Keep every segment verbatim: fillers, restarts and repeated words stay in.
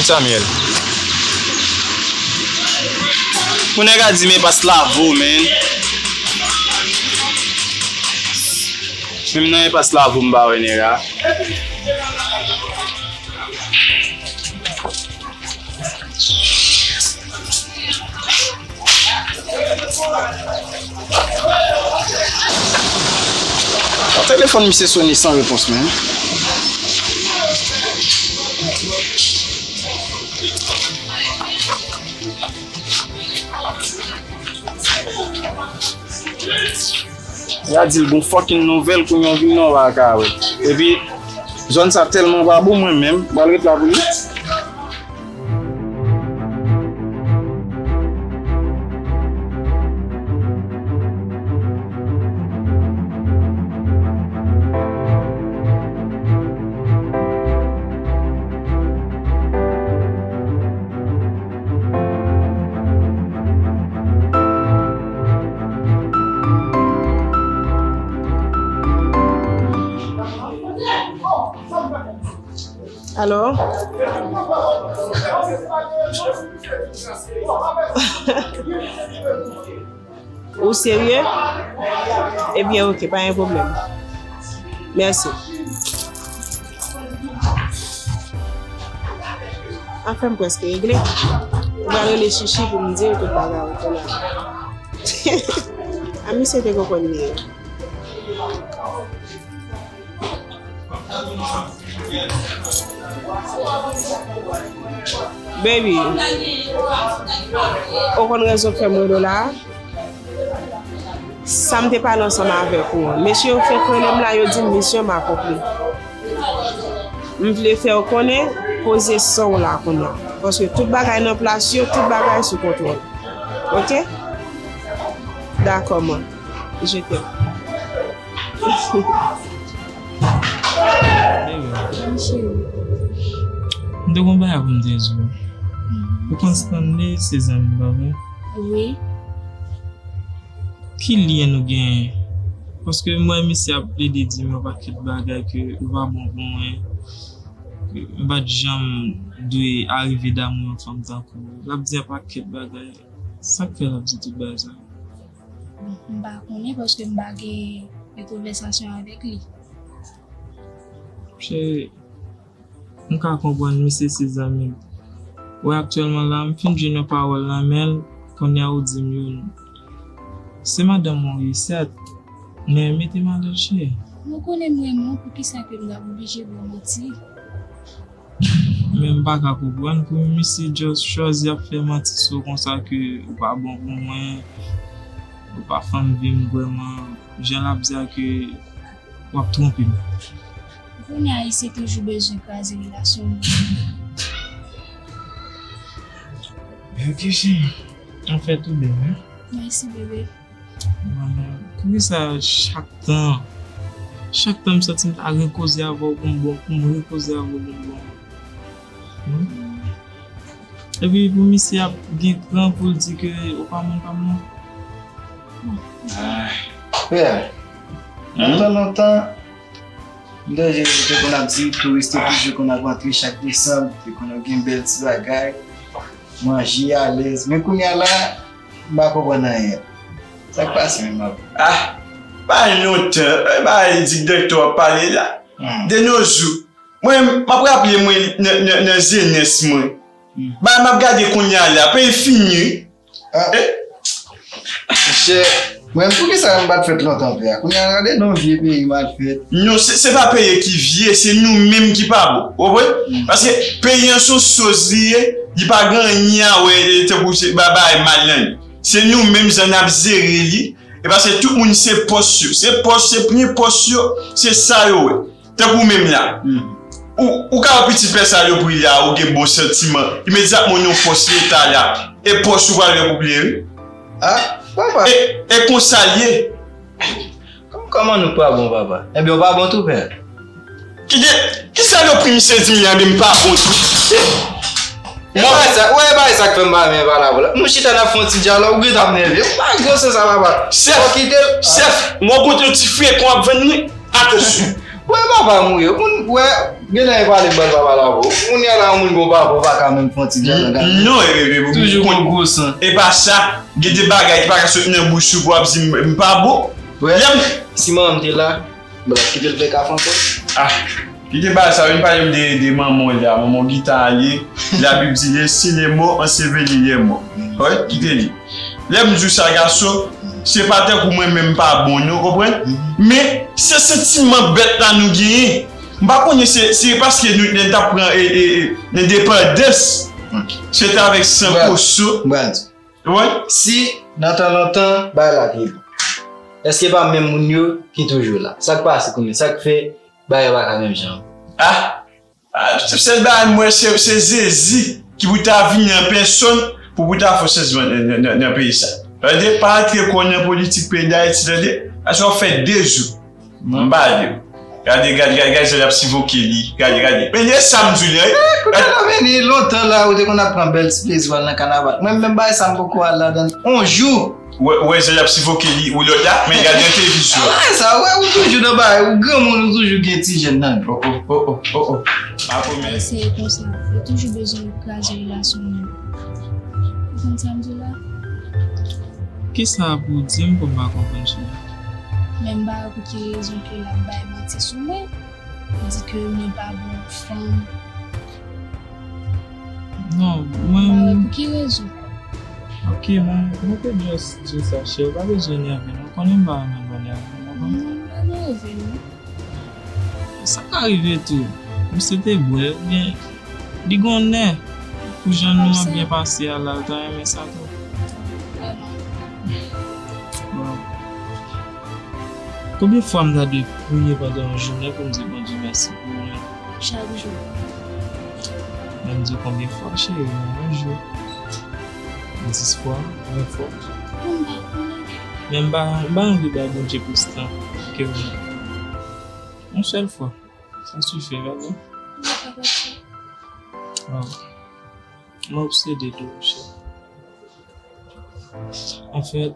Samuel. Pou nèg a di m enpas Lavo, man. Menm nan enpas Lavo m pa wè nèg a. Telefòn misye sone san repons, man. Y a di l gon fucking nouvèl, kounye a w vin nan w pa ka wè. Epi, zòn sa tèlman pa bon, mwen menm, m pral ret la pou li. Alò? Ou serye? Ebyen, oke, pa gen pwoblèm. Mèsi. Afè m prèske regle. Ou pral rele Chichi pou m di l tout bagay ou konnen. A misye te konprann li ye. Baby, ou konn rezon k fè m rele w la? Sa m te pale ansanm avèk ou an. Mesye yo fenk rele m la, yo di m misyon m akonpli. M vle fè w konnen, poze san w la kounye a. Paske tout bagay nan plas yo, tout bagay sou kontwòl. Oke? Dakò, man. Je t'aime. Baby. M te gon bagay pou m te di w. Ou konn Stanley, se zanmi m, pa vre? Wi. Ki lyen nou genyen? Paske m wè misye ap plede di m yon pakèt bagay ke ou pa bon pou mwen. M pa t janm dwe arive damou yon fanm tankou w. L ap di yon pakèt bagay. Sa k fè l ap di tout bagay sa? M pa konnen paske m pa gen yon konvèsasyon avèk li. Cheri, m ka konprann misye se zanmi m. Wè aktyèlman la, m fin jwenn yon pawòl nan men l, kounye a ou di m youn. Se madanm mwen wi, sèt, men mete m alèz, cheri. Ou konnen m renmen w, poukisa ke m t ap oblije ba w manti? Men m pa ka konprann pou misye just chwazi ap fè manti sou konsa ke ou pa bon pou mwen, ou pa fanm vi m vrèman, jan l ap di a ke w ap twonpe m. Kounye a, Ayisyen toujou bezwen kraze relasyon moun. Bèl kesyon. Anfèt, ou bèl, wi. Mèsi, bebe. Poukisa chak tan, chak tan m santi m ta rekoze avè w pou m bon, pou m rekoze avè w pou m bon? Hmm? Epi pou misye ap gen kran pou l di ke ou pa moun pa m nan? Ah, frè, lontan, lontan, m te, te konn ap di touris te toujou konn ap rantre chak desanm, te konn ap gen bèl ti bagay, manje alèz. Men kounye a la, m pa konprann anyen. Sa k pase menm avè w? Ah, pa lontan, pa di dèk w ap pale la. Hmm. De nos jours, mwen, m ap raple mwen nan, nan, nan jenès mwen. Hmm. Bagay m ap gade kounye a la, peyi fini. Ah. Eh. Monchè, mwen, poukisa m pa t fèt lontan, frè? Kounye a, gade non vye peyi m al fèt. Non, se, se pa peyi ki vye, se nou menm ki pa bon. Ou konprann? Mm. Paske peyi an se yon soz li ye, li pa gen anyen a wè, e, tankou se ba-, bagay mal nan li. Se nou menm jan n ap jere li. E paske tout moun se pòs yo. Se pòs, se plen pòs yo, se sa yo wè. Tankou ou menm la. Hmm. Ou, ou ka wè pitit pè sa yo pri la, ou gen bon santiman. Imedyatman w nan pòs leta la. E pòs ou pral wè pou bliye, wi. Ah, papa. E, e konsa l ye. Kòm, kòman nou pa bon, papa? Ebyen, ou pa bon tou, pè? Ki de, ki salopri misye di m la, ebyen, m pa bon tou? E, e, bagay sa, wè, e bagay sa k fè m pa renmen pale avè w la. Nou chita, n ap fè yon ti dyalòg, ou gentan ap nève. Ou pa gen sans sa, papa. Chèf, fò kite l. Chèf, mwen konn yon ti frekan w ap vann mwen. Atansyon. Wè papa m ou ye. Moun, wè, gen lè e pale bal papa la pou. Moun ya la, moun gon papa, ou pa ka menm fè yon ti jan nan gade. Non, e, e, e, toujou gon gwo san. E pa sa, gen de bagay ki pa ka sot nan bouch ou pou w ap di m, m pa bon. Wè, si manman m te la, m pa t ap kite l fè kaf ankò. Ah, kite bagay sa, vin pale m de, de manman w la, manman w gita ale, Labib di, laissez les morts ensevelir les morts. Wè, kite li. Lè m di w sa, gason, se pa tankou mwen menm m pa bon, non, w konprann? Men, se santiman bèt la nou genyen. M pa konnen se, se paske nou, lè n t ap pran, e, e, e, lendepandans, se te avèk san kochon. Ou konprann? Si, nan tan lontan, bagay la te bon, èske pa menm moun yo ki toujou la? Sa k pase kounye a? Sa k fè bagay yo pa ka menm jan? Ah! Ah, sèl bagay m wè, se, se Jezi ki pou ta vini an pèsòn pou, pou ta fè chanjman nan, nan, nan, nan peyi sa. Tande, pa antre kò w nan politik peyi Dayiti, tande. Paske w ap fè de jou. M pale w. Gade, gade, gade, gade jan l ap sivoke li. Gade, gade. Men e sa m di w la, wi. Eh, kounye a la, men li lontan la, ou te konn ap pran bèl ti plezi w al nan kanaval. Mwen menm, bagay sa, m poko al ladan l on jou. Wè, wè jan y ap sivoke li, ou lòt la, men gade nan televizyon. Wè sa, wè, ou toujou nan bagay, ou granmoun, ou toujou gen ti jèn nan. Oh, oh, oh, oh, oh, oh. Apa men. Ayisyen yo konsa, yo toujou bezwen kraze relasyon moun. Ou konn sa m di w la? Kisa pou w di m pou m pa konprann cheri? Men m pa wè pou ki rezon ke l ap bay manti sou mwen. Li di ke mwen pa bon fanm. Non, mwen. M pa wè pou ki rezon. Ok, mwen, mwen te just di w sa, cheri, w pa bezwen nève non. Ou konnen m pa renmen lè w nève m, ou konn sa. Non, m pa nève non. Sa ka rive tou. Misye te bwè, oubyen li gon nè. Pou jan nou an byen pase a la, l ta renmen sa tou. Bon. Konbyen fwa m ta dwe priye pandan yon jounen pou m di Bondye mèsi pou ou menm? Chak jou. Men m di w konbyen fwa, cheri, nan yon jou? Dis fwa, ven fwa? Bon, m pa konnen. Men m pa, m pa anvi bay Bondye plis tan ke ou menm. Yon sèl fwa. Sa sifi, pa vre? Non, pa pati. Bon. M obsede de ou, cheri. Anfèt,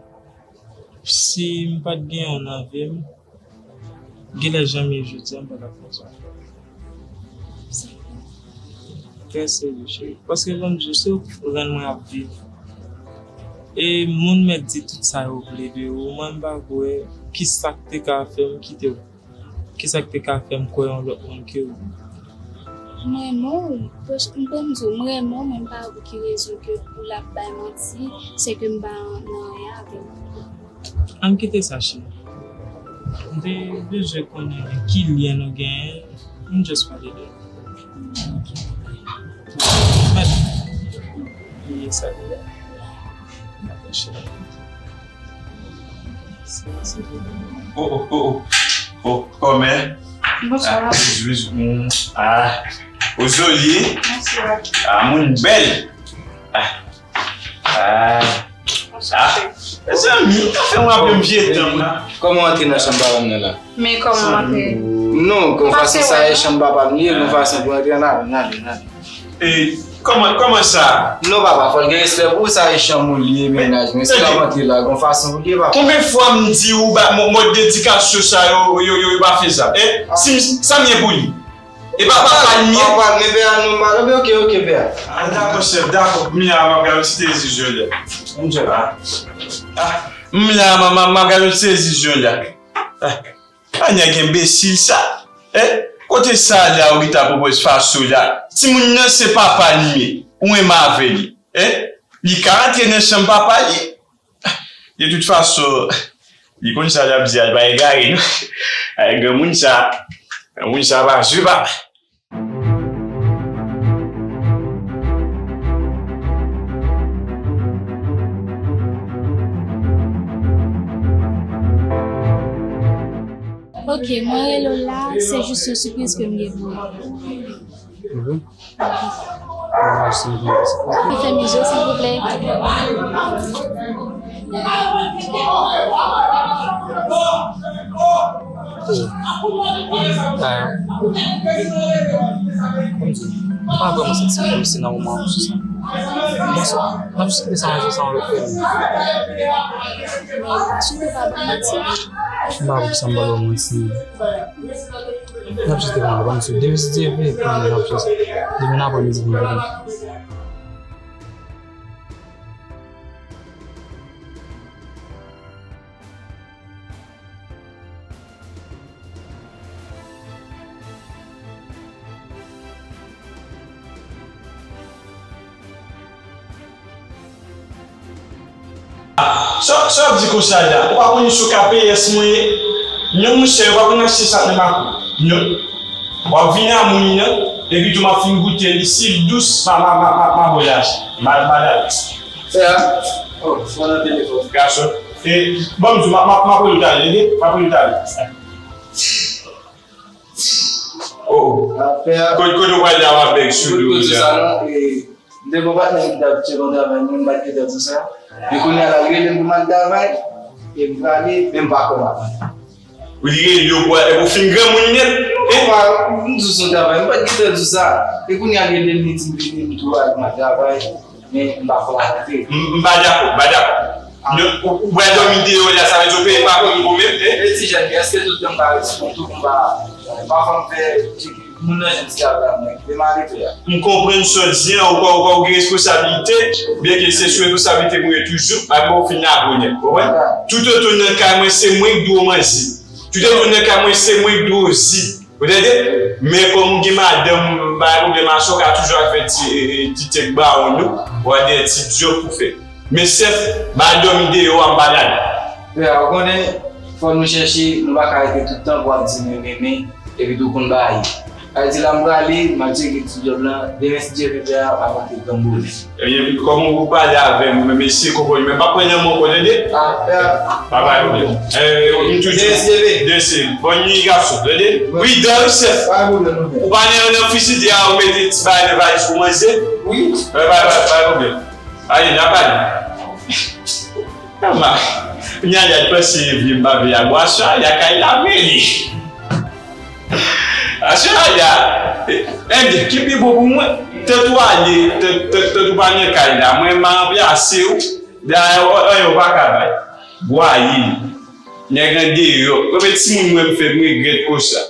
si m pa t genyen w nan vi m, genlè jan m ye jodi a, m pa t ap konsa. Trè serye, cheri. Paske jan m di w, se ou k rann mwen ap viv. E moun mèt di tout sa yo vle de ou, mwen m pa kwè kisa k te ka fè m kite w. Kisa k te ka fè m kwè yon lòt moun ke ou? M renmen w, m pran m di w, m renmen w, men m pa wè pou ki rezon ke pou l ap bay manti, se ke m pa nan anyen avè l. Ann kite sa, cheri. M te bezwen konnen ki lyen nou genyen, m just pale de li. Mèt bliye sa deja. Dakò, cheri. Oh, oh, oh, oh. Oh, kòmè. Bonswa. Ah, bizou, bizou. Mm, ah. Ou zoli. Bonswa. Ah, moun bèl. Ah. Ah. Bonswa, cheri. Mezanmi, sa fè m raple m vye tan, mwen. Kòman w antre nan chanm papa m nan la? Men kòman m antre? Non, gon fason sa e chanm papa m li ye, gon fason pou antre, ann ale, ann ale, ann ale. E, kòman, kòman sa? Non, papa, fò l gen respè pou ou, sa e chanm ou li ye, mennaj mwen. Si l ap antre la, gon fason pou li ye, papa. Konbyen fwa m di ou ba, mò-, mòd dedikasyon sa yo, yo, yo, yo pa fè sa? E, si m, sa m ye pou li? E pa papa l m ye? Papa l, men pè a non, m pa, ok, ok, pè a. Ah, dakò, chèf, dakò. M la, m ap gade ti tezi jòlè. Ah, ah. M la, m, m, m ap gade ti tezi jòlè. Ah. A nèg enbesil sa. Eh? Kote sa la ou ki ta pwopòz faso la? Timoun nan se papa l li ye. Ou renmen avè li. Eh? Li ka antre nan chanm papa li. De tout fason, li konn sa l ap di a, li pa egare non. Ay, granmoun sa, granmoun sa pa jwe papa. Ok, mwen rele w la, se jis yon sipriz ke m gen pou ou. Mhm. Mwen fèmen je w, silvouplè. Oh. Ah. Kòmsi, m pa vrèman santi m kòmsi nan moman an sou sa. Bon, si, n ap jis kite sa manje sa yon lòt fwa. Si w pa ban m manti. M pa vrèman santi m pa ban w manti. N ap jis devan, ban m sou demen, si Dye vle, epi n ap jis demen aprèmidi pou n vini. Sa, sa w ap di konsa la? Ou pa konnen sou K P S mwen ye? Non, monchè, yo pa konn achte sa nan Makou. Non. W ap vin a moun nan, epi tou m ap fin goute li. Si l dous, ma, ma, ma, ma, ma voye achte. Ma, ma lage. Frè, oh, mwen nan telefòn. Gason, e, ban m di w, m a, m a, m ap rele w talè, tande? M ap rele w talè. Oh, oh. Afè a. Kote, kote w pral la w ap bèk sou do sa non, e, m te gon patnè ki t ap tcheke yon travay, mwen m pa t gentan di sa. Men kounye a la, li rele m pou m al travay, e m prale, men m pa kòmanse. Ou li rele yo pou al, epi w fin granmoun nèt. E pa, m di w se yon travay, m pa t gentan di w sa. E kounye a, li rele m, li di m vini, m tou al, m al travay. Men m pa fè antre. M, m pa dakò, m pa dakò. Non, ou, ou pral dòmi deyò la, sa vle di ou peye pa kont ou menm, e? E ti jèn, èske tout tan m ka rete kont ou, m pa, pafwa m fè, moun nan jwenn ti lavi la, mwen, kite m ale frè. M konprann sa w di an, ou pa, ou pa, ou gen responsablite, byenke se sou responsablite m ye toujou, ak bon, ou fin abone, ou konprann? Toutotan nan kay mwen, se mwen k dwe w manti. Toutotan nan kay mwen, se mwen k dwe w di. Ou tande? Men kòm ou gen madanm, m pa gen pwoblèm a sa, ou ka toujou al fè ti, e, e, ti tèk bawon nou, ou al dèyè ti djòb pou fè. Men sèf, m al dòmi deyò a, m pa lage. Frè, ou konnen, fò nou chèche, nou pa ka rete tout tan pou ap di men, men, men, epi tou konn bagay. Sa vle di la, m prale, m al tcheke ti djòb lan, demen si Dye vle frè a, m ap antre granmoun. Ebyen, kòm ou pale avè m, men mesye konprann, men pa pran nan men w ankò, tande? Ah, ah. Pa bay pwoblèm. Eh, m toujou. D S T V. D S T V. Bòn nwi, gason, tande? Wi, dan, chèf. Pa pwoblèm, non, men. Ou pa nan, nan frizidè a, ou mete ti bagay nan valiz pou manje? Wi. Eh, pa, pa, pa pwoblèm. Ale, n a pale. Mama, kounye a, y a panse vye m pa vle a. Bon, aswè a, y a kay la, men li. Aswè a, y a, eh, eh, ki pi bon pou mwen? Tèt ou ale, tèt, tèt, tèt ou pa nan kay la. Mwen, m a ranplase w. Dayè, anyen ou pa ka bay. Bwaye. Nèg andeyò. Konbyen timoun mwen m fè, m regrèt konsa.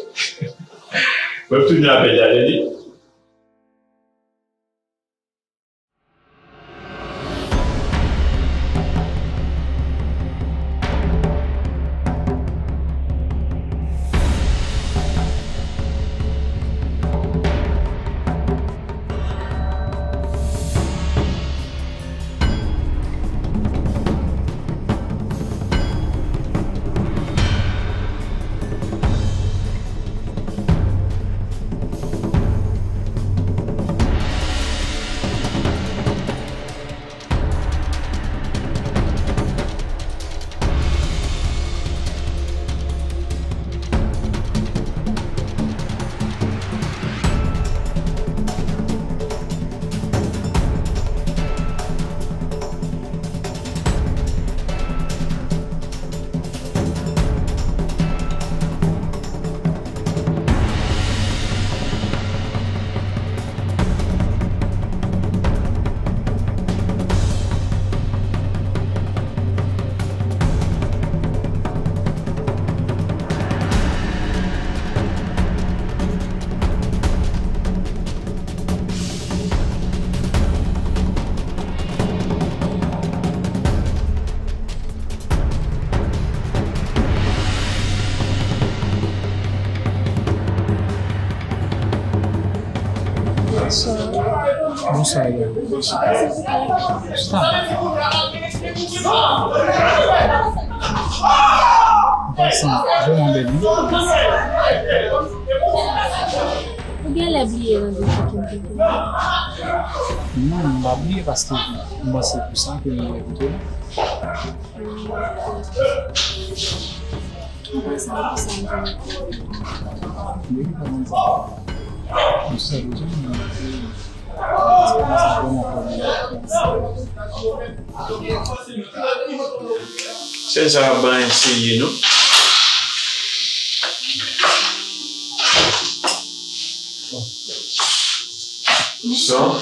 Mwen, m tounen apèl la, tande? Bonswa. Bonswa, Eva. Chita. An pasan, vrèman bèl, wi. Ou genlè bliye randevou ke m te gen. Non, m pa bliye paske m panse pou sa ke m te koute la. An pasan, pou sa m te. Wi, kòman sa? M salye, jan m ye. Sa vrèman pwoblèm. Sèl sa ap ban eseye nou. Bonsoir.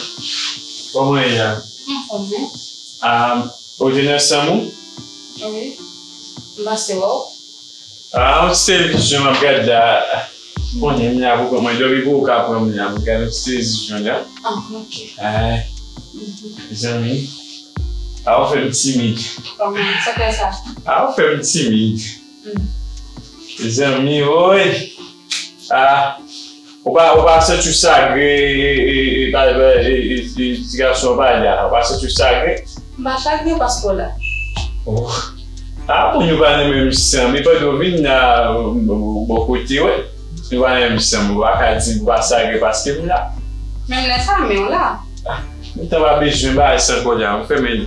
Kòman ye la? Anfòm, wi. Ah, ou te nan chanm ou? Wi. M pase wè w. Ah, yon ti televizyon m ap gade la. Konnen m la pou kont mwen, dòmi pou ou ka pran m la, mwen gade m sezi jodi a. Ah, ok. Ay, zanmi. A ou fè m timid. Kòman? Sa fè sa? A ou fè m timid. Hmm. Zanmi, woy. Ah, ou pa, ou pa santi w sagre, e, e, e, pa, e, e, e, ti gason pa la, ou pa santi w sagre? M pa chagren paske w la. Oh. Ah, moun yo pa nan menm san, men pandan w vin la, bò kote, wè. Nou pa nan menm san, ou pa ka di m pa sagre paske m la. Menm lè sa, men w la. Ah, m ta pa bezwen bagay sa ankò la, m fèmen li.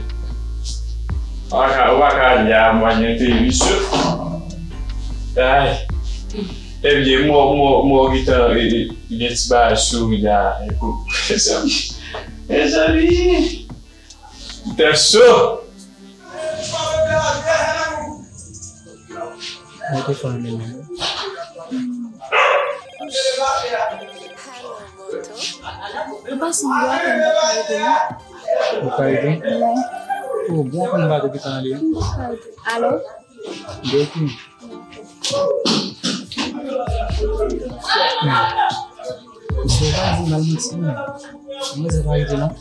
Ou pa ka, ou pa ka ale a mwayen televizyon. Ay. Ebyen, mò, mò, mò, gentan, e, e, gen ti bagay souri la. Mezanmi. Mezanmi. Pèso. Mete fò nan men mwen. Ou pa sanble ak mwen, ou ka ede m? Ou ka ede m? Wi. Ou bon, konn bato ki tan ale. Alo? Gete. Misye pa di mal menti non. Mwen se pa ede non.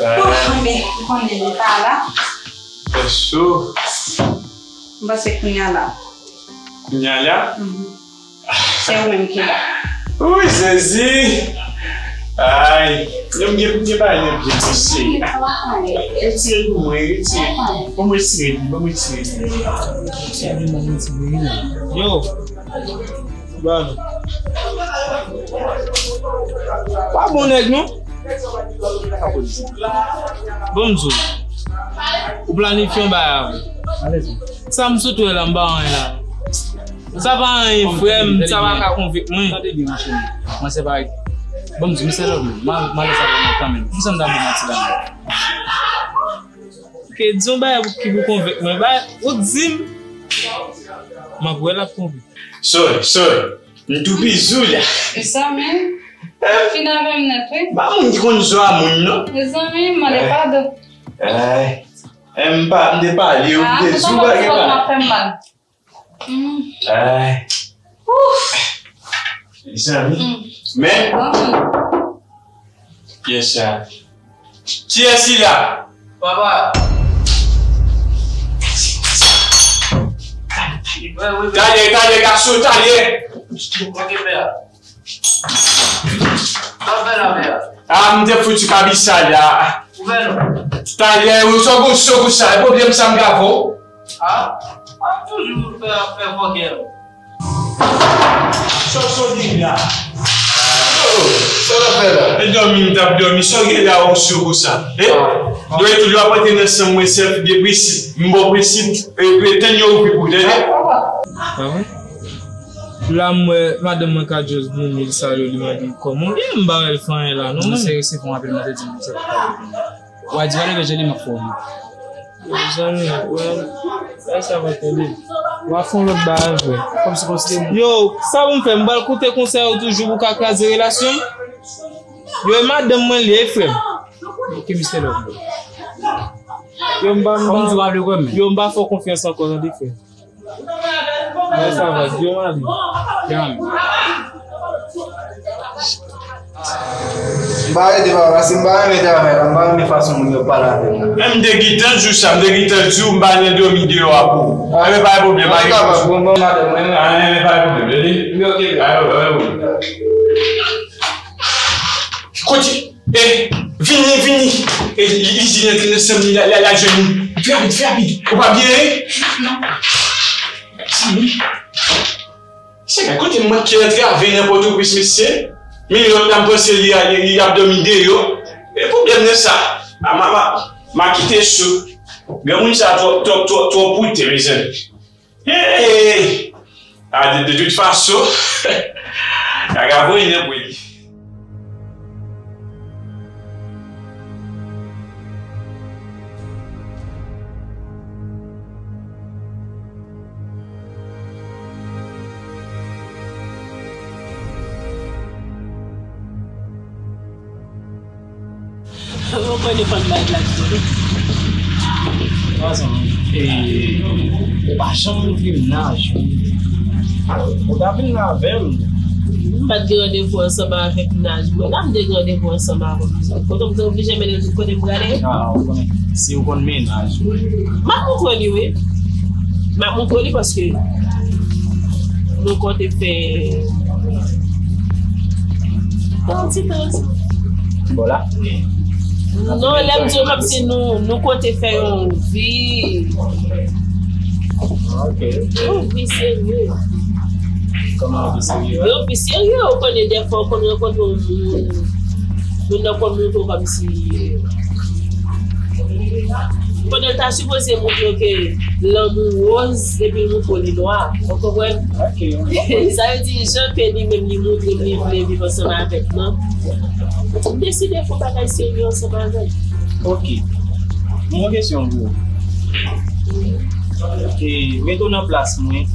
Bon, men, m konnen li pa la. Pèso. M panse kounye a la. Kounye a la? Mhm. Se ou menm ki la. Wi, sezi. Ay, yo m gen, m gen bagay nan pye m, mesye. Retire pou mwen, retire. Ban mwen retire li, ban mwen retire li. Yo, ban nou. Pa bon nèg non. Bon, m di w. Ou planifye yon bagay avè m. Sa m sot wè la, m pa anyen la. Sa pa anyen, frè m, sa pa ka konvenk mwen. Tande byen, monchè. Mwen se pa, bon, m di, misye love mwen. Mal-, malè sa pa mwen kanmenm. Pou sa m ta fè manti la menm? Ke di yon bagay pou, ki pou konvenk mwen. Bagay, ou di m. M ap wè l ap konvenk. Sorry, sorry. M tou bizou la. Mezanmi. Fin avè m nèt, wi. Pa moun ki konn zo a moun, non. Mezanmi, m mande padon. Ay. Eh, m pa, m te pale, ou te di w pa gen bagay. M ap fè m mal. Mm. Ay. Ouf. Mezanmi. Mm. Men. Bon. Yes, sir. Kiyès ki la? Papa. Wi, wi, wi. Talè, talè, gason, talè. Ok, pè. Sa w fè la, pè? Ah, m te fouti kabisa la. Ou fè non? Talè, ou sò gon sò konsa, e pwoblèm sa m ka fè w? Ah, w ap toujou fè, fè vòkè. Sa w sot di la? Oh, sa w ap fè la? E dòmi m t ap dòmi, sa w gen la osyo konsa? Eh? Dòmi tou lè w ap antre nan sanm mwen sèf depresi, m ba w prensip, e tann yo ouvri pou tande. Ah wi. La m wè madanm mwen ka just vini, li salye w, li mande kòman w ye, m pa wè l fè anyen la non. Mwen se resevwa w apèl, mwen te di m se pa. W a di w a leve je li m ap fè w. Zanmi, wè, bagay sa pa tande. W a fè yon lòt bagay vre. Kòmsi, kòmsi. Yo, sa pou m fè? M pral koute konsèy ou toujou pou ka kraze relasyon m? Yo, e madanm mwen li ye, frè m. Ok, misye love mwen. Yo, m pa, m pa, yo, m pa fè w konfyans ankò, tande, frè m. Mwen sa va, di yo m ale. Dam. M pa rete papa, paske m pa renmen travay la, m pa renmen fason moun yo pale avè m nan. Men m te gentan di w sa, m te gentan di w m pa nan dòmi deyò a pou ou. Ah. Enben pa gen pwoblèm, pa gen pwoblèm. Bon, bon, madanm, mwen. Ah, enben pa gen pwoblèm, tande? Wi, ok. Ah, pa gen pwoblèm. Kote? Eh, vini, vini. Eh, li, li di nan, nan sanm li, la, la, la jwenn li. Fè rapid, fè rapid. Ou pa byen, eh? Non. Sanm li. Se ka kote m manke antrave nan Pòtoprens, mesye. Men lòt la, m panse li, li, li ap dòmi deyò. E pwoblèm nan sa. A, ma, ma, ma kite sou. Granmoun sa twò, twò, twò, twò pote, mezanmi. Hey! Ah, de, de tout fason, Gaga voye nan pwen li. Ou pa janm ouvri mennaj ou. Ou ta vin la avè m. M pa t gen randevou ansanm avèk mennaj mwen. La m te gen randevou ansanm avè m. Kote m te oblije mennen l tout kote m prale. Ah, ou konnen. Si ou konn mennaj ou. M ap montre li, wi. M ap montre li paske nou konte fè yon ti tan ansanm. Bon, la. Non, lè m di w kòmsi nou, nou konte fè yon vi. Ok. Yon vi serye. Kòman yon vi serye? Yon vi serye, ou konnen dèfwa ou konn rankontre yon moun, moun nan konn montre w kòmsi pandan l ta sipoze montre w ke lanmou wòz, epi l montre w li nwa. Ou konprann? Ok, m konprann. Sa vle di, jan ke li menm li montre m li vle viv ansanm avèk mwen, m deside fè yon bagay serye ansanm avè l. Ok. Yon kesyon pou ou. E, mete w nan plas mwen,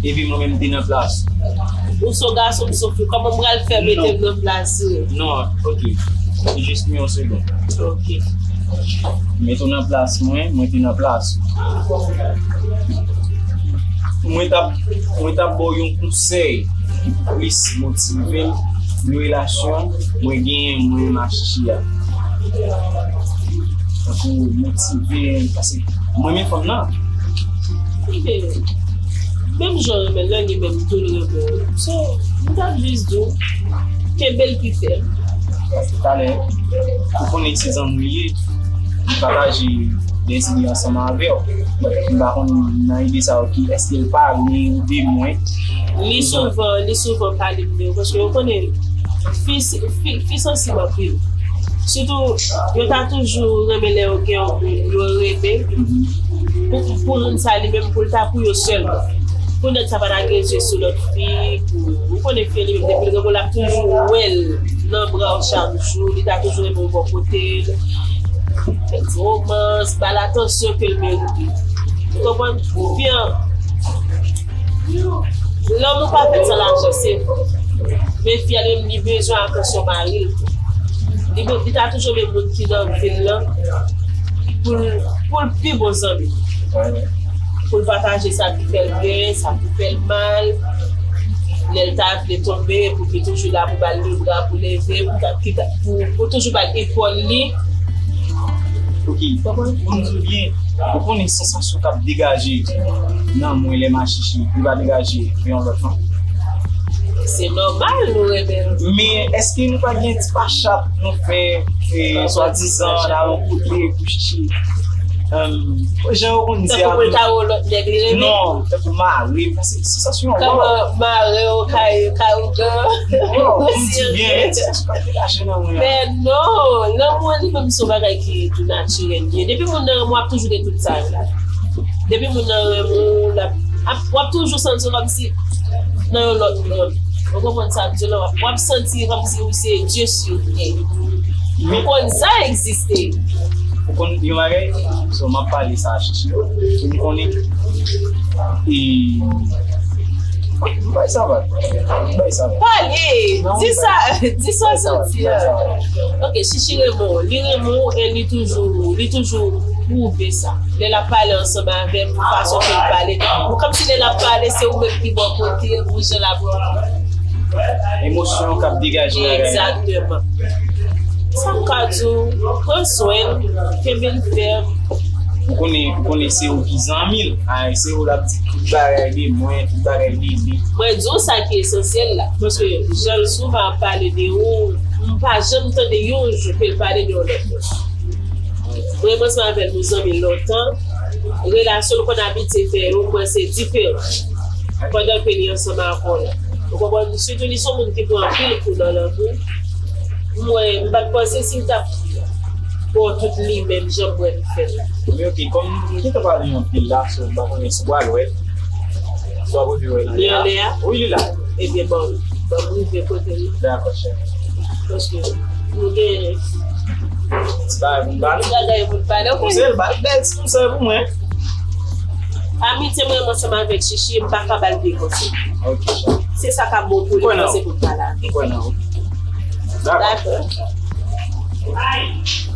epi mwen menm te nan plas ou. Ou se yon gason, m se yon fi. Kòman m pral fè mete m nan plas ou? Non, ok. Jis yon segond. Ok. Mete w nan plas mwen, mwen te nan plas ou. Mwen t ap, mwen t ap ba w yon konsèy ki plis motive m nan relasyon mwen genyen mwen menm ak Chichi a. Tankou motive m, paske mwen renmen fanm nan. Menm jan w renmen l lan, li menm tou l renmen w. So, m t ap jis di w, kenbe l pi fèm. Paske talè, ou konnen se zanmi w ye, li pataje dèzide ansanm avè w. M pa konn nan ide sa yo ki èske l pale ou de mwen. Li souvan, li souvan pale m de ou, paske ou konnen, fi, fi, fi sansib anpil. Sitou, yo ta toujou renmen lè yo gen yon moun yo renmen. Pou, pou moun sa li menm, pou l ta pou yo sèlman. Pou nèg sa pa ta gen je sou lòt fi, pou, ou konnen fi an li menm, depi l renmen w, l ap toujou wè l nan bra w chak jou, li ta toujou renmen w bò kote l. Fè ti romans, ba l atansyon ke l merite. Ou konprann? Fi an, lanmou pa fèt san lajan, se vre. Men fi a li menm, li bezwen atansyon mari l tou. Li, li ta toujou renmen moun ki nan vi l lan pou l, pou l pi bon zanmi. Pou l pataje sa ki fè l byen, sa ki fè l mal. Lè l ta vle tonbe, pou ki toujou la pou ba l lebra, pou leve, pou ta, ki ta, pou, pou toujou ba l epòl li. Ok. Pou m di w byen, ou konnen sansasyon k ap degaje nan mwen lè m ak Chichi, li pa degaje pou yon lòt fanm. Se nòmal nou renmen l. Men èske nou pa gen ti pachat nou fè, e, swadizan n al yon kote pou Chichi? Em, jan yo konn di a. Tankou pou l ta wè yon lòt nèg li renmen? Non, tankou mare, paske sansasyon an. Kòman mare w kay, kay ougan? Non, pou m di w byen, ti kòb degaje nan mwen an. Men non, lanmou an li menm se yon bagay ki tou natirèl li ye. Depi moun nan renmen w, w ap toujou gen tout sa yo la. Depi moun nan renmen w, l ap, ap, w ap toujou santi w kòmsi nan yon lòt mond. Ou konprann sa m di w la? W ap, w ap santi kòmsi ou se Dieu sur terre. Ou konn sa egziste. Ou konn yon bagay? So, m ap pale sa a Chichi. Pou m konnen. E, m bay sa va. M bay sa va. Pale! Di sa, di sa w santi a. Ok, Chichi renmen w. Li renmen w e li toujou, li toujou pwouve sa. Lè l ap pale ansanm avè m, fason ke l pale. Ou kòmsi lè l ap pale, se ou menm ki bò kote l, pou jan l ap. Emosyon k ap degaje nan bagay la. Egzakteman. Sa m ka di w, pran swen l, kenbe l fèm. Ou konnen, ou konnen se ou ki zanmi l. Ay, se ou l ap di tout bagay de mwen, tout bagay de li. Mwen di w sa ki esansyèl la. Paske jan l souvan ap pale de ou, m pa janm tande yon jou ke l pale de yon lòt moun. Mwen menm ansanm avè l, nou zanmi lontan. Relasyon l konn abitye fè yo, mwen se diferan. Pandan ke li ansanm avè w la. Ou konprann? Sitou li se yon moun ki pran anpil kou nan lanmou. Mwen, m pa t panse si l t ap ba w tout li menm jan m wè l fè l la. Men ok, kòm m gentan pale anpil la, so m pa konnen si w pral wè l. Ou ap rive wè l anlè a? Li anlè a? Wi, li la. Ebyen, ban m, ban m rive kote l. Dakò, chè. Paske nou gen ti bagay pou n pale. Ti bagay pou n pale, ok. Konsèy l ba l bèl ti konsèy pou mwen. Amitye mwen ansanm avèk Chichi, m pa ka ba l vye konsèy. Ok, chè. Se sa k ap bon pou li, m panse pou l pale avè l. Mwen kwè nan ou. Dakò. Dakò.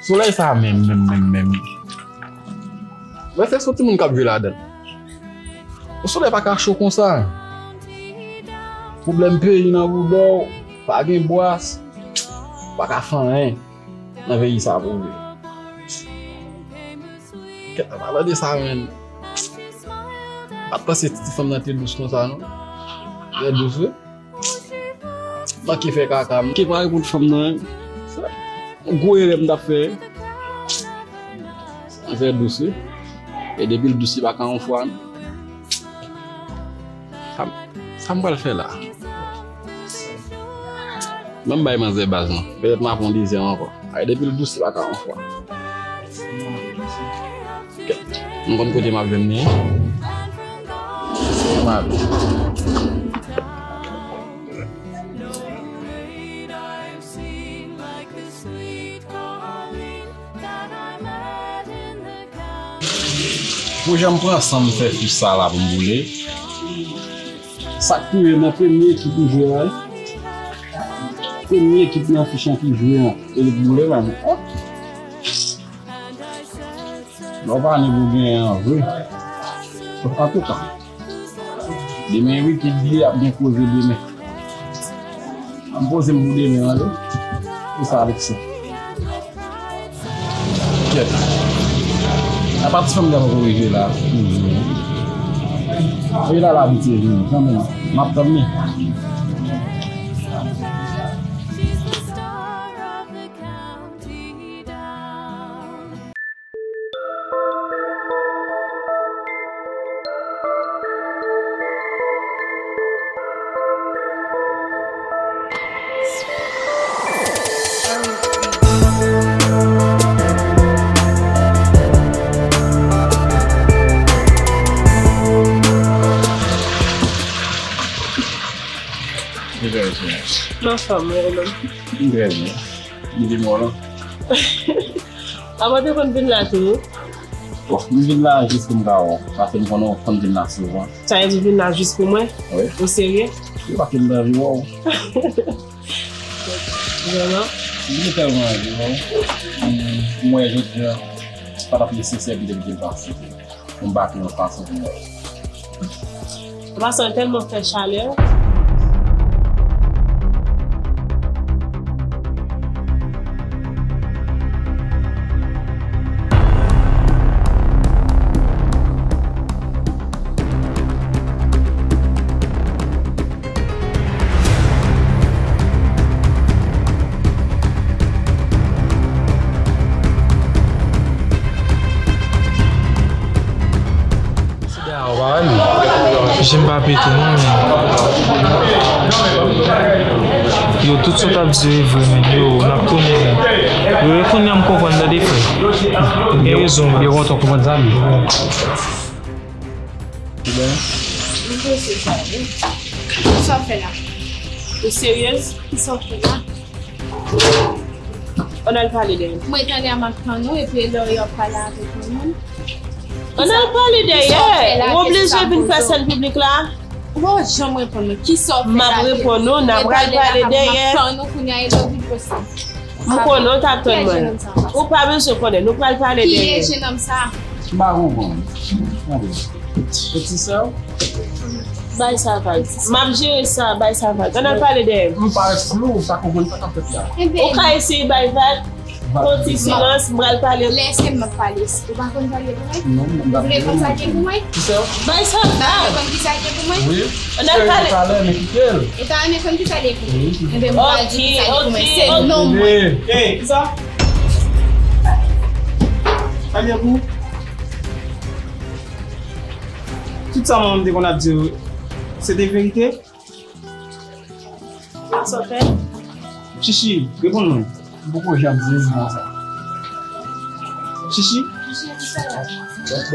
Solèy sa menm, menm, menm, menm. Mwen se sou timoun k ap jwe ladan l. Yon solèy pa ka cho konsa. Pwoblèm peyi nan bouda w, pa gen bwas, pa ka fè anyen nan peyi sa pou vre. Kèt, an palan de sa menm, m pa t panse ti fanm nan te dous konsa non. Trè dous wi. Manke fè kaka. M ke pa reponn fanm nan. Gwo erè m t ap fè. Li fè dous wi. E depi l dous li pa ka yon fwa non. Sa, sa m pral fè la? Ban m bay manzè baz non. Petèt m ap pran dezyèm ankò. Ay, depi l dous li pa ka yon fwa. M konn kote m ap jwenn li. M ap Pou jan m pran san m fè fich sa la pou m boule. Sa k touye nan premye ekip m jwe a wi. Premye ekip nan fich lan ki jwe an. E li k boule pa m. Oh! Lè w pa ni pou genyen an vre. Antouka, demen wi, ki di ap gen koze demen. M poze m pou demen an wi. Pou sa avèk sa. Kèt. Apa ti fanm nan poko rive la. Toujou. E la l abitye vini kanmenm. M ap tann li. Anfòm, wi, non. M trè byen. Li te mò lan. Apa w te konn vin la tou? Bon, m vin la jis pou m ka wè w. Paske m konnen w konn vin la souvan. Sa vle di w vin la jis pou mwen? Wi. Ou serye? Wi, paske m te anvi wè w. Vrèman? M te tèlman anvi wè w. M, m wè jodi a, sa pa t ap nesesè pou m te kite l pase. Pou m pa te yon fason pou mwen. An pasan, tèlman fè chalè. Sida a, ou pa wè l? Je m pa pete non, men. Yo, tout sa w t ap di yo e vre, men. Yo, n ap tounen, men. Yo, e kounye a m konprann, tande, frè. Gen rezon, wi. Yo kontan konprann sa, men. Mwen se sa, wi. Kisa w fè la? Ou seryez? Kisa w fè la? Ann al pale dèyè. Mwen tande a m ap tann ou, epi lè w ap pale avèk yon moun. Ann al pale dèyè. Ou oblije vin fè sèn piblik la? Ou pa janm reponn mwen. Kisa w fè la? M ap reponn ou, n ap pral pale dèyè. M ap tann ou kounye a, e lè w vin poste. M konnen w t ap tann mwen. Ou pa bezwen konnen, nou pral pale dèyè. Ki e jenòm sa? M pa konprann. Tande. Se ti sè w? Bay sa vag. M ap jere sa, bay sa vag. Ann al pale dèyè. M parèt flou, ou pa konprann sa k ap fèt la. Ou ka eseye bay vag. Yon ti silans, m pral pale. Lè se m ap pale. Ou pa konn pale pou mwen? Non, m pa vle konn sa gen pou mwen? Ki sè w? Bay sa vag. Ou pa konn ki sa gen pou mwen? Wi. Ann al pale. Talè, men kite l. E talè, men konn ki sa gen pou mwen? Wi. Enben, m pral di ki sa gen pou mwen. Se non mwen. Ey, ki sa? Sa gen pou? Tout sa manman m te konn ap di yo, se te verite? Sa w fè? Chichi, reponn mwen. M poko janm sezi konsa. Chichi? Chichi, ki sa la?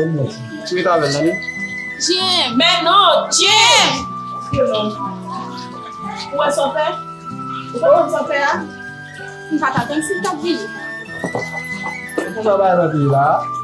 Ou ret avè l, tande? Jim! Men non, Jim! Ou wè sa w fè? Ou pa konn sa w fè a? M pa t atann si l t ap vini. Konsa w pa nan peyi la a?